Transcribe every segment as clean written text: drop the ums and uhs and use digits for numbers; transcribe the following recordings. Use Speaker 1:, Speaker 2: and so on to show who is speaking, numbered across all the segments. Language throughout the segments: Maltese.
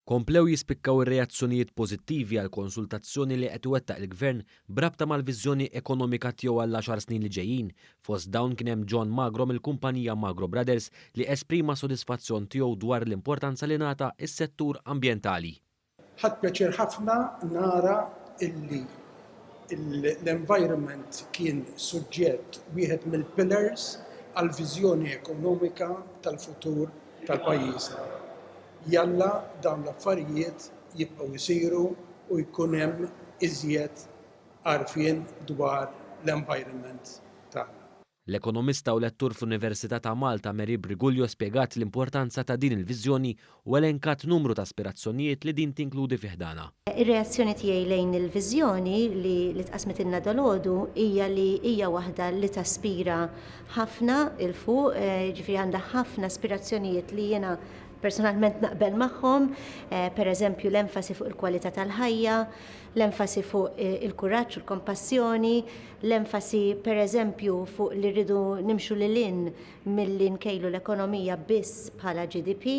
Speaker 1: Komplew jispikkaw ir-reazzjonijiet pożittivi għall-konsultazzjoni li qed iwettaq il-Gvern b'rabta mal-viżjoni ekonomika tiegħu għall-għaxar snin li ġejjin. Fost dawn kien hemm John Magro mill-kumpanija Magro Brothers li esprima s-sodisfazzjon tiegħu dwar l-importanza li ngħata s-settur ambjentali.
Speaker 2: Ħadt pjaċir ħafna nara illi l-environment kien suġġett wieħed mill-pillars għall-viżjoni ekonomika tal-futur tal-pajjiżna. Jalla dawn l-affarijiet jibqgħu jsiru u jkun hemm iżjed għarfien dwar l-environment tagħna.
Speaker 1: L-ekonomista u lettur fl-Università ta' Malta Mary Briguglio spjegat l-importanza ta' din il-viżjoni u elenkat numru ta' aspirazzjonijiet li din tinkludi fi ħdanha.
Speaker 3: Ir-reazzjoni tiegħi lejn il-viżjoni li li tqassmitilna dalgħodu hija li hija waħda li taspira ħafna 'l fuq, jiġifieri għandha ħafna aspirazzjonijiet li jiena personalment naqbel magħhom, pereżempju l-enfasi fuq il-kwalità tal-ħajja, l-enfasi fuq il-kuraġġ u l-kompassjoni, l-enfasi pereżempju fuq li rridu nimxu lil hinn milli nkejlu l-ekonomija biss bħala GDP,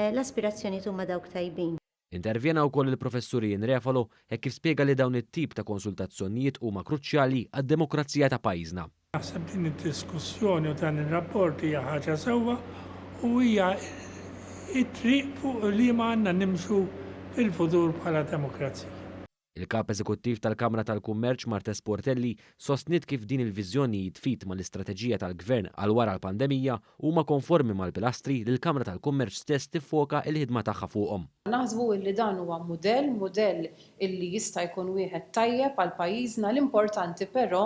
Speaker 3: l-aspirazzjonijiet huma dawk tajbin.
Speaker 1: Intervjena wkoll il-Professur Ian Refalo hekk kif spjega li dawn it-tip ta' konsultazzjonijiet huma kruċjali għad-demokrazija ta' pajjiżna.
Speaker 4: Naħseb din id-diskussjoni u dan ir-rapport hija ħaġa sewwa u hija t-triq fuq liema għandna nimxu fil-futur bħala demokrazija.
Speaker 1: Il-Kap Eżekuttiv tal-Kamra tal-Kummerċ Marthese Portelli sostniet kif din il-viżjoni jitfit mal-istrateġija tal-Gvern għal wara l-pandemija u huma konformi mal-pilastri li l-Kamra tal-Kummerċ stess tiffoka l-ħidma tagħha fuqhom.
Speaker 5: Naħsbu illi dan huwa mudell, mudell illi jista' jkun wieħed tajjeb għal pajjiżna. L-importanti però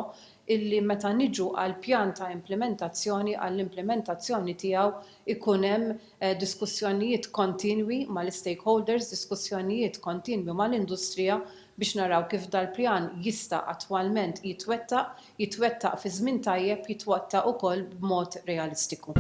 Speaker 5: illi meta niġu għall-pjan ta' implimentazzjoni, għall-implimentazzjoni tiegħu ikun hemm diskussjonijiet kontinwi mal-istakeholders, diskussjonijiet kontinwi mal-industrija biex naraw kif dal-pjan jista' attwalment jitwettaq, jitwettaq fi żmien tajjeb, jitwettaq ukoll b'mod realistiku.